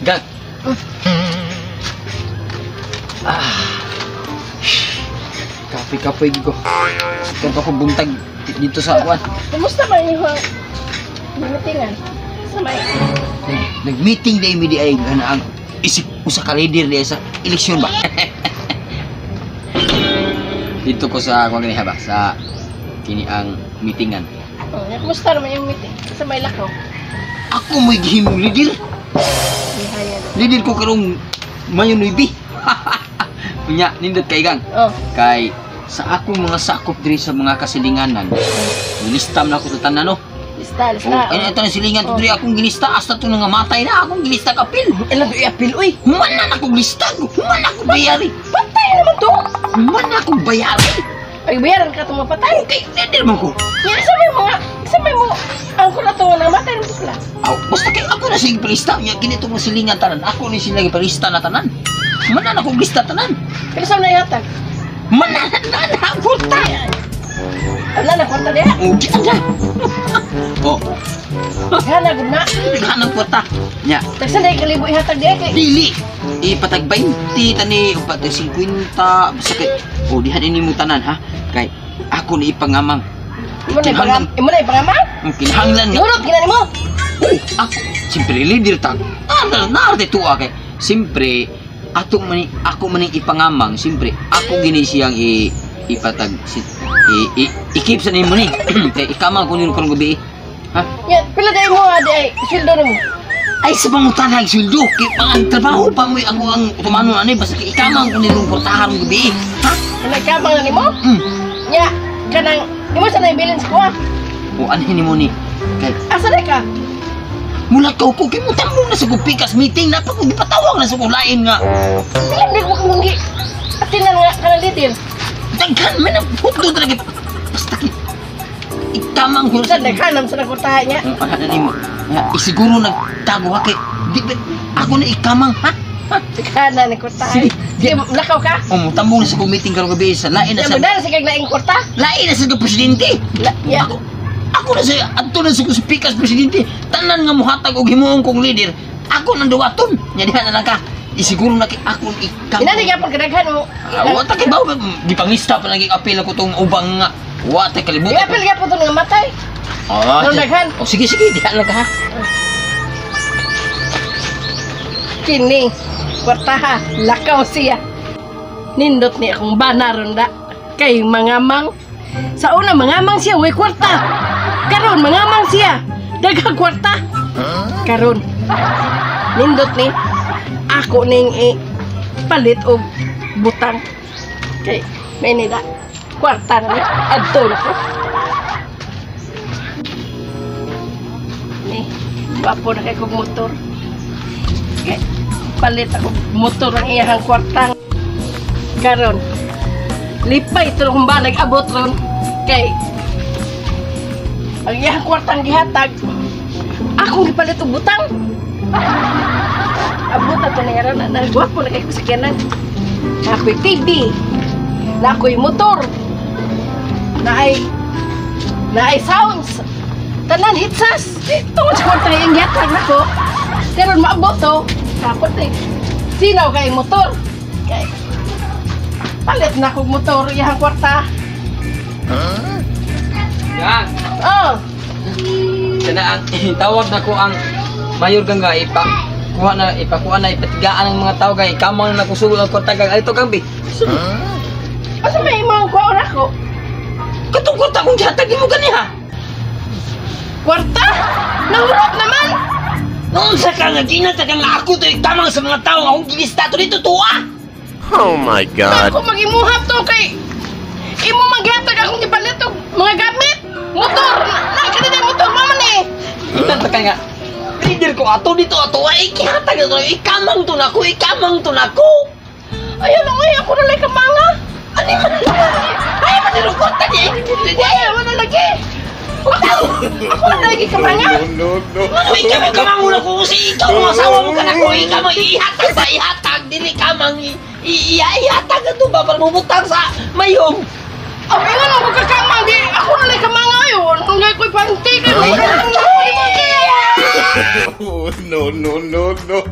Gag. Ah. Kapoy-kapoy ko. Kanto ko buntag dito sa kuan. Kumusta man yung meetingan? Sa may Nag-meeting day mi di ay ang isip usa ka leader di sa eleksyon ba. Dito ko sa kuan ganiha ba sa kini ang meetingan. Oh, kumusta naman yung meeting? Sa may lakaw. Ako mo'y gihimong leader. Leader ko karong Mayo 9. Unya nindot kay gang. Oh. Kay sa akong mga sakop diri sa mga kasilinganan, gilista man ako sa tanan, no? Lista, lista. Oh, ay ito na silingan oh. Diri akong gilista hasta to nga matay na akong gilista kapil. Ilang to iapil oy. Human na akong lista, human ako bayari. Patay naman to. Human na akong bayari. Ay bayaran ka to mapatay. Okay, leader man ko. Nya sa may mga, sa may mo ang kula to nga matay naman to sila. Aw, basta kay ako na sige palista nya kini tong silingan tanan. Ako ni sila gipalista na tanan. Human na akong lista tanan. Pero sa na ihatag? Human na na kwarta. Ala na kwarta diha. Oh, di na. Oh. Gana gud na. Gana kwarta. Nya. Tagsa na kalibo ihatag diha kay. Dili. Ipatag 20 tani upatag 50 basta kay. Oh, diha ni mo tanan ha. Kay ako ni ipangamang. Imo na ipangamang. Imo na ipangamang? Ang kinahanglan nga. Yurot gina nimo. Oh, ako siyempre leader ta. Ah, na tuwa kay. Siyempre ato man ako man ipangamang, siyempre ako gini siyang ipatag si i-keep sa nimo ni. Kay ikamang ko nimo karong gabi. Ha? Nya, pila day mo di ay sweldo nimo? Ay sa pangutana ang sweldo kay pang trabaho pa mo ako ang tumano ani basta kay ikamang ko nimo kwartahan karong gabi. Ha? Nagkamang na nimo? Nya, kanang imo sa naibilin sa kuha. O anhin nimo ni? Kay asa na ka? Mula ka ko kay mutambong na sa pikas meeting na pa ko gipatawag na sa kulain nga. Pila di ko munggi. Atinan nga kanang leader. Daghan man ang putlo talaga. Basta kay ikamang ko sa daghan sa kwartahan niya. Ang ana nimo. Isiguro nagtago ha kay di ba ako na ikamang ha. Daghan na ni kwartahan. Sige, lakaw ka. O mutambong na sa meeting karong gabi sa lain na sa. Daghan sa kag laing kwarta. Lain na sa presidente. Ako na sa adto na sa pikas presidente. Tanan nga mohatag og himuon kong leader. Ako nang duwaton. Nya diha na lang ka. Isiguro na kay ako ikamang. Ina di gyapon kadaghan mo. Wa ta kay baw gipangista pa lagi apil ako tong ubang nga. Wa ta kalibutan. Apil gyapon to nga matay. Ah, daghan. Oh, sige sige diha lang ka ha. Kini kwartaha lakaw siya. Nindot ni akong bana ron da. Kay mangamang. Sa una mangamang siya way kwarta. Karon mangamang siya daghang kwarta. Karon nindot ni ako ning palit og butang. Kay may nida kwarta na ni adto na ko. Ni gwapo na kay kog motor. Kay palit ako motor ang iyang kwarta. Karon lipay ito kung ba nag-abot ron kay ang iyang kwartang gihatag akong gipalit og butang. Abot ato na ron na gwapo na kay sakyanan. Na ako'y TV, na ako'y motor, na ay sounds, tanan hitsas. Tungod sa kwartang iyang gihatag nako. Karon maabot to, kapot eh. Sinaw kay motor. Kay palit na akong motor iyang kwarta. Huh? Gang. Oh. Sana ang tawag na ko ang mayor gang nga ipakuha na ipakuha na ipatigaan ang mga tao gang ikamang na kusugod ang kwarta gang alito gang bi. Huh? Asa may imong kuha ora ko? Katong kwarta kong gihatag nimo ganiha. Kwarta? Nahurot naman. Noon sa ka nga ginatag nga ako to ikamang sa mga tao akong gilista to dito tuwa. Oh my God. Ako magimuhap to kay imo maghatag akong gipalit og mga gamit, motor. Na kanina motor mo man eh. Intan ta nga. Leader ko ato dito ato ay gihatag ato ikamang to nako, ikamang to nako. Ay ano ay ako na lay kamanga. Ani man. Ay man diro kwarta ni. Ay wala lagi. Ako na lagi kamanga. No, no, no. Ano ikaw kamang na ko si ikaw mo asawa mo kanako ikaw mo ihatag ba ihatag dili kamang ihatag ato ba para mubutang sa mayong. Ang ingon ako kakamang di ako na lay kamanga ayon. Nung ko'y panty kay. Oh, no, no, no, no.